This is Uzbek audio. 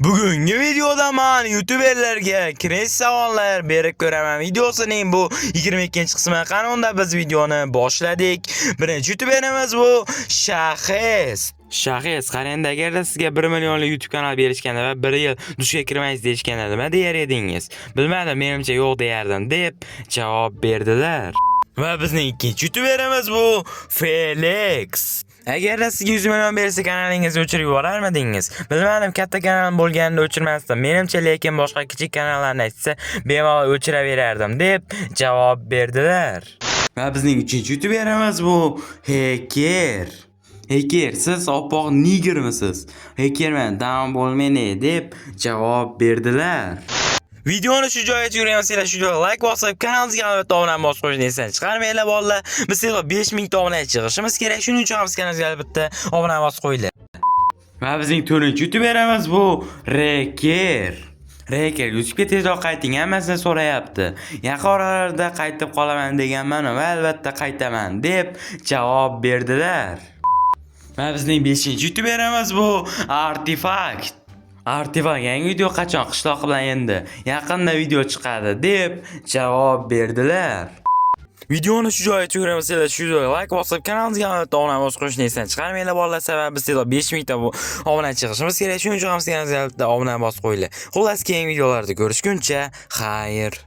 Bugungi videoda men youtuberlarga cringe savollar berib ko'raman. Videosining bu 22-qismi. Qani unda biz videoni boshladik. Birinchi youtuberimiz bu Shahes. Shahes, qarang, agarda sizga 1 millionlik YouTube kanal berishganda va 1 yil dushga kirmaysiz deyishganda nima deyar edingiz? Bilmadim, menimcha yo'q deyardim, deb javob berdilar. Va bizning ikkinchi youtuberimiz bu Felix. Agarda sizga 100 million bersa, kanalingizni o'chirib yuborarmidingiz? Bilmadim, katta kanalim bo'lganida o'chirmasdim. Menimcha, lekin boshqa kichik kanallarni aytsa, bemalol o'chiraverardim, deb javob berdilar. Va bizning uchinchi youtuberimiz bu Hacker. Hacker, siz oppoq nigermisiz? Hackerman, down bo'lmang, deb javob berdilar. Videoni shu joygacha ko'rgan, shu joyga like bosib, kanalimizga albatta obuna bosib qo'yishni esdan chiqarmanglar, bolalar. Biz sizlar 5000 ta obuna chiqishimiz kerak. Shuning uchun ham kanalimizga albatta obuna bosib qo'yinglar. Va bizning to'rtinchi youtuberimiz bu Reker. Reker, YouTube'ga tezroq qayting, hammasini so'rayapti. Yaqin oralarda qaytib qolaman deganman va albatta qaytaman, deb javob berdilar. Va bizning 5-youtuberimiz bu Artefakt. Artefakt, yangi video qachon? Qishloq bilan endi yaqinda video chiqadi, deb javob berdilar. Videoni shu joygacha ko'rgan, shu joyga like bosib, kanalimizga albatta obuna bosib qo'yishni esdan chiqarmanglar, bolalar, sababi biz tezroq 5000 ta bu obuna chiqishimiz kerak. Shuning uchun ham kanalimizga albatta obuna bosib qo'yinglar. Xullas, keyingi videolarda ko'rishguncha, xayr.